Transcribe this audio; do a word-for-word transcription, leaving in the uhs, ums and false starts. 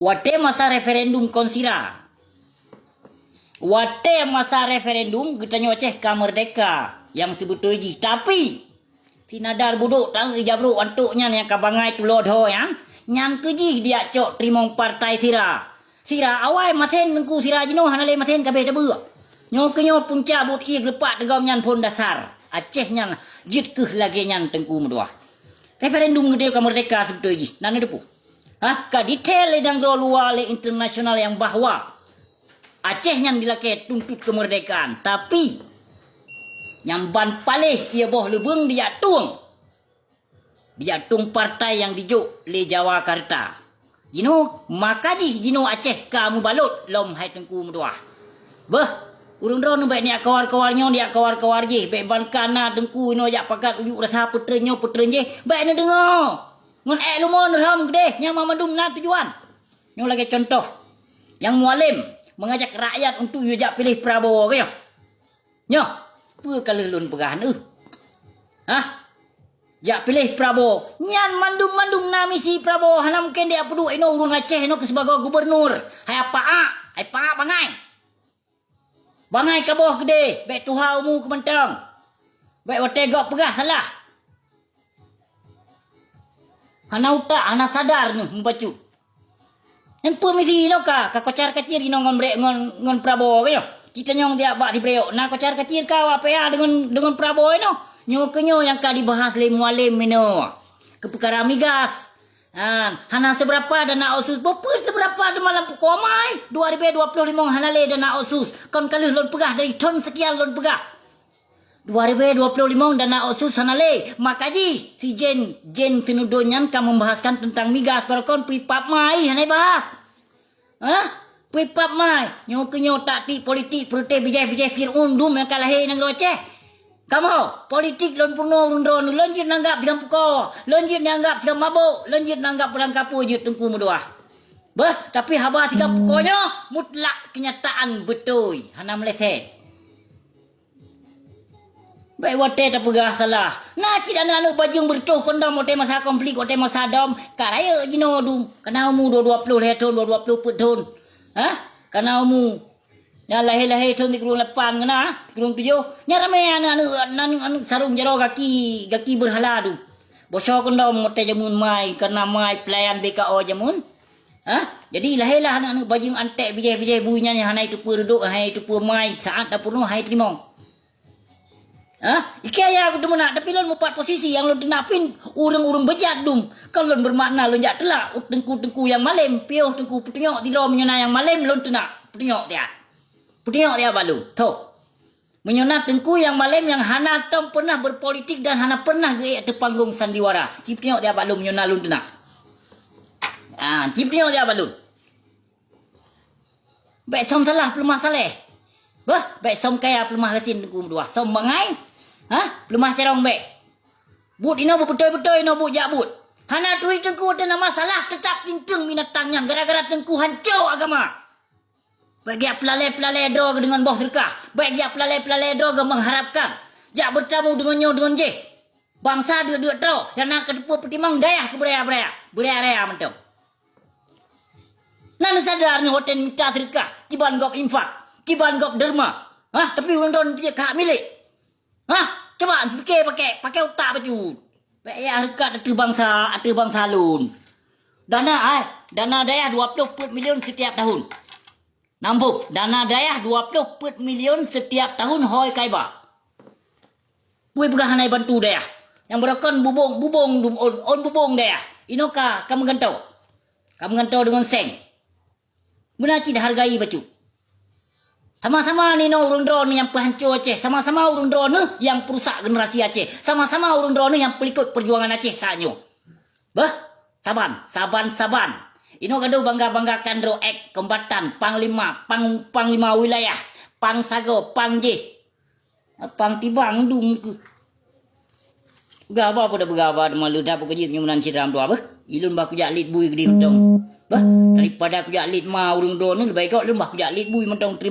Watée masa referendum kon sira. Watée masa referendum geutanyoe Aceh ka meurdeka nyang sibeutôi jih. Tapi, sinadar budok taeu ija brok antok nyan nyang ka bangai tulo dho nyan, nyan keu jih diak cok teurimong partai sira. Sira awai masen teungku sira jinoe hana lé masen kabeh tabeuek. Nyoe keunyoe punca buet ié geulepak teugom nyan phon dasar. Aceh nyan jeuet keuh lagée nyan teungku meutuah. Referendum geutanyoe ka meurdeka sibeutôi jih. Na neuteupeue? Ha, ka detail lé nanggroe luwa lé internasional nyang bahwa Aceh nyan dilakée tuntot keumeurdekaan, tapi nyang ban paléh ié boh leubeueng dijak tueng. Dijak tueng partai nyang dijok lé Jawa Karta. Jinoe maka jih jinoe Aceh ka meubalot lom hai teungku meutuah. Beuh, ureuëng droeneuh bék neujak kawar-kawar nyoe, neujak kawar-kawar jih, bék ban ka na teungku inoe jak pakat ujuk rasa peutreun nyoe peutreun jih, bék neudeungoe. Ngon ék leumo neuhom keudeh nyang mandum na tujuan. Nyoe lagée contoh, nyang Mualem mengajak rakyat untuk yue jak piléh Prabowo keu nyoe. Nyoe, peue ka lheueh lôn peugah neuh? Hah? Jak piléh Prabowo. Nyan mandum-mandum na misi Prabowo, hana mungken dia peuduek inoe ureuëng Aceh inoe keu sibagoe gubernur. Hai apa ak? Hai apa ak bangai? Bangai kaboh keudeh, bék tuha umu keu mantong. Bék watée gob peugah salah. Hana utak, hana sadar neuh meubacut. Nyan peue misi inoe ka, ka kocar kacir inoe ngon brek ngon, ngon Prabowo keu nyoe. Citanyong tiak bak sibrek, na kocar kacir ka awak P A deungon, deungon Prabowo inoe. Nyoe keu nyoe nyang ka dibahas lé Mualem inoe. Keu peukara migas. Ha, hana seubeurapa dana otsus. Beupeue seubeurapa teuma lam pukoe mai? Dua ribée dua ploh limong hana lé dana otsus. Kon ka lheueh lôn peugah dari thon seukian lôn peugah. Dua ribée dua ploh limong dana otsus hana lé. Maka jih, si Jen, Jen Tinudon nyan ka membahaskan teuntang migas. Baroekon pui pap mai hana ibahas. Hah? Pui pap mai. Nyoe keu nyoe taktik politik peureuteh bijéh-bijéh Fir'aun dum nyang ka lahé nanggroe Aceh. Kamoe, politik lôn peurunoe ureuëng droeneuh, lôn jeuet nanggab sigoe pukoe, lôn jeuet nanggab sigoe mabök, lôn jeuet nanggab ureuëng kapue jeuet teungku meutuah. Beuh, tapi haba sigoe pukoe nyoe mutlak keunyataan beutôi, hana meuleset. Bék watée tapeugah salah. Na cit aneuëk-aneuëk bajeueng beureutoh kondom watée masa konflik, watée masa dom, ka rayeuk jinoe dum. Kana umu dua, dua ploh lhée thon, dua, dua ploh peuet thon. Hah? Kana umu. Nyan lahé-lahé thon di kurong lapan keunan, kurong tujoh. Nyan ramé aneuëk-aneuëk, aneuëk, aneuëk sarong jaroe gaki, gaki beurhala dum. Bosoe kondom watée jameun mai, kareuna mai peulayan B K O jameun. Hah? Jadi, lahé lah aneuëk-aneuëk bajeueng anték bijéh-bijéh bui nyan nyang hana jiteupeue reudok, hana jiteupeue mai, saát tapeurunoe hana jiteurimong. Hah? Iké ya aku teumeunak, tapi lôn mupat posisi nyang lôn teunak pih ureuëng-ureuëng beujat dum. Kon lôn beumakna lôn jak teulak u teungku-teungku nyang malém, piôh teungku peutunyok sidroe meunyoe na nyang malém lôn teunak. Peutunyok tiat. Peutunyok tiat bak lôn. Tho. Meunyoe na teungku nyang malém nyang hana tom peunah beupolitik dan hana peunah geuék ateueh panggong sandiwara, cipeutunyok tiat bak lôn meunyoe na lôn teunak. Ah, cipeutunyok tiat bak lôn. Bék som salah peuleumah saléh. Beuh, bék som kaya peuleumah gasien teungku meutuah. Som bangai. Hah? Peuleumah carông bék. Buet inoe beubeutôi-beutôi inoe buet jak buet. Hana turi teungku teuh na masalah, teutap tinteung binatang nyan gara-gara teungku hanco agama. Bék geujak peulalée-peulalée droe deungon boh seudeukah. Bék geujak peulalée-peulalée droe meuharapkan jak beutamu deungon nyoe deungon jéh. Bansa deuk-deuk troe nyang na kateupeue peutimang dayah keu beuraya-beuraya, beuraya-raya mantong. Na neusadar nyoe watée mita seudeukah, kiban gob infak, kiban gob derma. Hah, tapi ureuëng droe neupike ka hak milék. Hah, cuba neupike pakai, pakai utak bacut. Bék ya hareukat ateueh bansa, ateueh bansa lôn. Dana, eh, dana dayah dua ploh peuet milion setiap tahun. Nambôh, dana dayah dua ploh peuet milion setiap tahun hôi kaiba. Pui peugah hana bantu dayah. Nyang beurokon bubong, bubong dum ôn, ôn bubong dayah. Inoe ka, ka meugantoe. Ka meugantoe deungon seng. Meunan cit hargai bacut. Sama-sama ninoe ureuëng droeneuh nyang peuhanco Aceh, sama-sama ureuëng droeneuh nyang peurusak generasi Aceh, sama-sama ureuëng droeneuh nyang peulikot peujuangan Aceh saat nyoe. Beuh, saban, saban, saban. Inoe gadoh bangga-banggakan droe ek kombatan, panglima, pang, panglima wilayah, pang sagoe, pang jéh. Pang tibang dum keuh. Gaba pada beugaba teuma leuda peukeujeuet nyoe meunan sidroe dua beuh. Ilôn bah kujak lét bui keudeh mantong. Beuh, daripada kujak lét ma ureuëng droeneuh leubeh gok lôn bah kujak lét bui mantong terima.